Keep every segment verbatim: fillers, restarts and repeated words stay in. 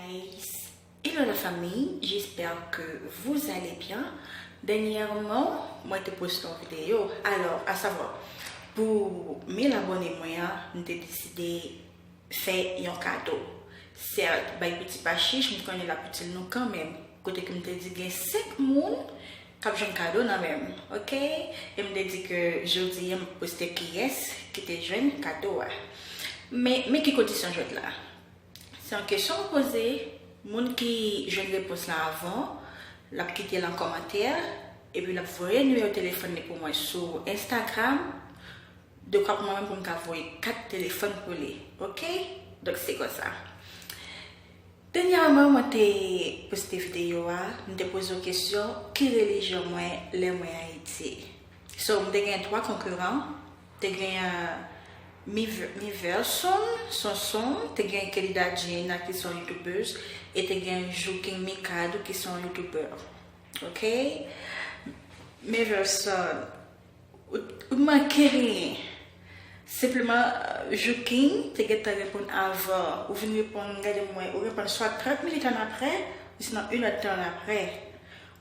Guys, hello la famille, j'espère que vous allez bien. Dènyèman, mwen te poste yon videyo. Alò, a savwa, pou mil abòne mwen an, m te deside fè yon kado. Sèt, bay piti pa chich, m konnen l ap itil nou kanmenm. Kote ke m te di gen senk moun k ap jwenn kado nan men m, oke? E m te di ke jodi a m ap poste kiyès ki te jwenn kado a. Men, men ki kondisyon jwèt la. Se yon kesyon m poze, moun ki jwenn repons la avan, l ap kite l an kòmantè, epi l ap voye nimewo telefòn li pou mwen sou Instagram, dekwa pou mwen menm pou m ka voye kat telefòn pou li, oke? Donk se konsa. Dènyèman, mwen te poste videyo a, m te poze yon kesyon, ki relijyon mwen lè mwen Ayiti? So, m te gen twa konkiran, te gen Miv- Miverson, Sonson, te gen Kelly Dadjina ki se yon youtubers, e te gen Jouking Mikado ki se yon youtuber. Oke? Miverson, ou, ou manke genyen. Senpleman, Jouking te gentan reponn avan. Ou vin reponn, gade mwen, ou reponn swa trant minit annapre, ou sinon inèdtan annapre.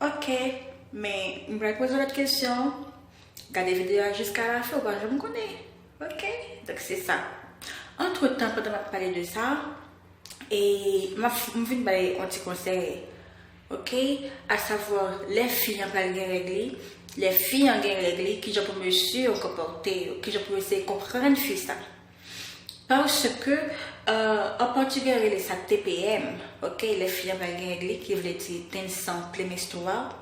Oke, men m pral poze w lòt kesyon. Gade videyo a jiska lafen, ou pa janm konnen. Oke? Donk se sa. Antretan, pandan m ap pale de sa, e m ap, m vin bay yon ti konsèy. Oke? Asavwa, lè fi an pral gen règ li, lè fi an gen règ li, kijan pou mesye yo konpòte yo, kijan pou yo eseye konprann fi sa. Paske, euh, an pòtigè yo rele sa T P M, oke, lè fi an pral gen règ li, ki vle di tension pré-menstruelle.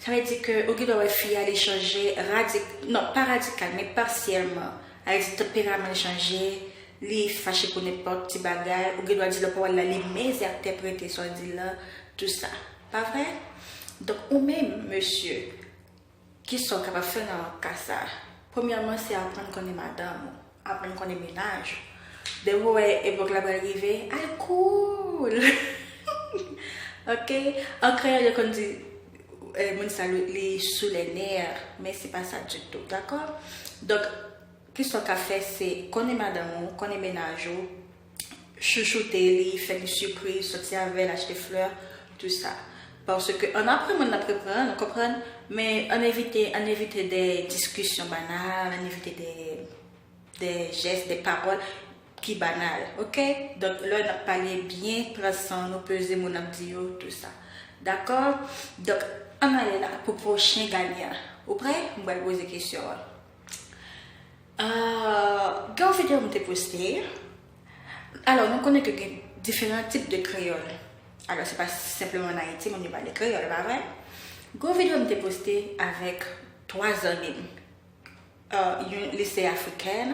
Sa vle di ke ou gen dwa wè fi a li chanje radik-, non, pa radikal, men pasyèlman. Sa vle di tanperaman l chanje, li fache pou nenpòt ti bagay, ou gen dwa di lè pawòl la, li mezentèprete sa w di l lan, tou sa. Pa vre? Donk, ou menm, mesye, kisa w kapab fè nan ka sa a? Premyèman, se aprann konnen madanm ou, aprann konnen mennaj ou. Depi w wè epòk la pral rive, al cool! Oke? An kreyòl, yo konn di, eh, moun sa li, li sou lè nè, men se pa sa ditou, dakò? Donk, kisa w ka fè, se konnen madanm ou, konnen mennaj ou, chouchoute li, fè li sipriz, sòti avè l, achte flè, tou sa. Paske ann aprann moun n ap reprann, ou konprann? Men ann evite, ann evite de diskisyon banal, ann evite de, de jès, de pawòl ki banal, oke? Donk, lè n ap pale byen, pran san nou, peze mo n ap di yo, tou sa. Dakò? Donk, ann ale la pou pwochen ganyan. Ou prè? M pral poze kesyon an. Euh, gen yon videyo m te poste. Alò, nou konnen ke gen diferan tip de kreyòl. Alò, se pa senpleman ann Ayiti moun yo pale kreyòl, pa vre? Gen yon videyo m te poste avèk twa zanmi m. Euh, youn, li se afrikèn,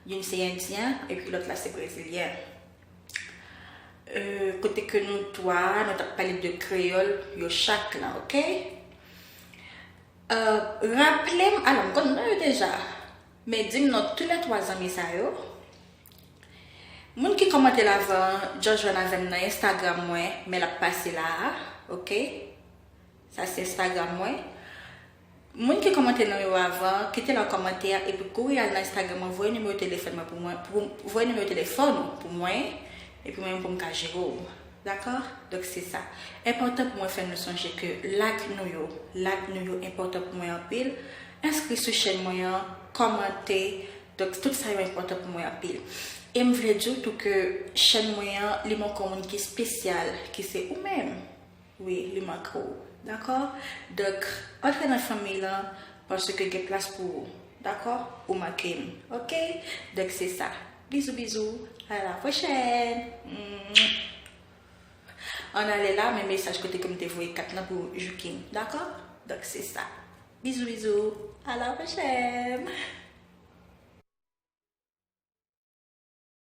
youn se endyen, epi lòt la se brezilyen. Euh, kote ke nou twa, nou t ap pale de kreyòl yo chak lan, oke? Euh, raple m, alò, m konn non yo deja, men di m non toulètwa zanmi sa yo. Moun ki kòmante l avan, just jwenn avè m nan Instagram mwen, men l ap pase la a, oke? Sa se Instagram mwen. Moun ki kòmante non yo avan, kite l an kòmantè, epi kouri al nan Instagram mwen, voye nimewo telefòn mwen pou mwen, pou, voye nimewo telefòn ou pou mwen, epi mwen menm pou m ka jere w. Dakò? Donk, se sa. Enpòtan pou mwen fè nou sonje ke like nou yo, like nou yo enpòtan pou mwen anpil. Enskri sou chèn mwen an, kòmante. Donk, tout sa yo enpòtan pou mwen anpil. E m vle di w tou ke chèn mwen an, li manke yon moun ki espesyal, ki se ou menm. Wi, li manke w. Dakò? Donk, antre nan fanmi lan, paske gen plas pou ou. Dakò? Ou manke m. Oke? Donk, se sa. Bizou, bizou. À la prochaine. Ann ale la, men mesaj kote ke m te voye kat lan pou Jouking. Dakò? Donk, se sa. Bizou, bizou. À la prochaine.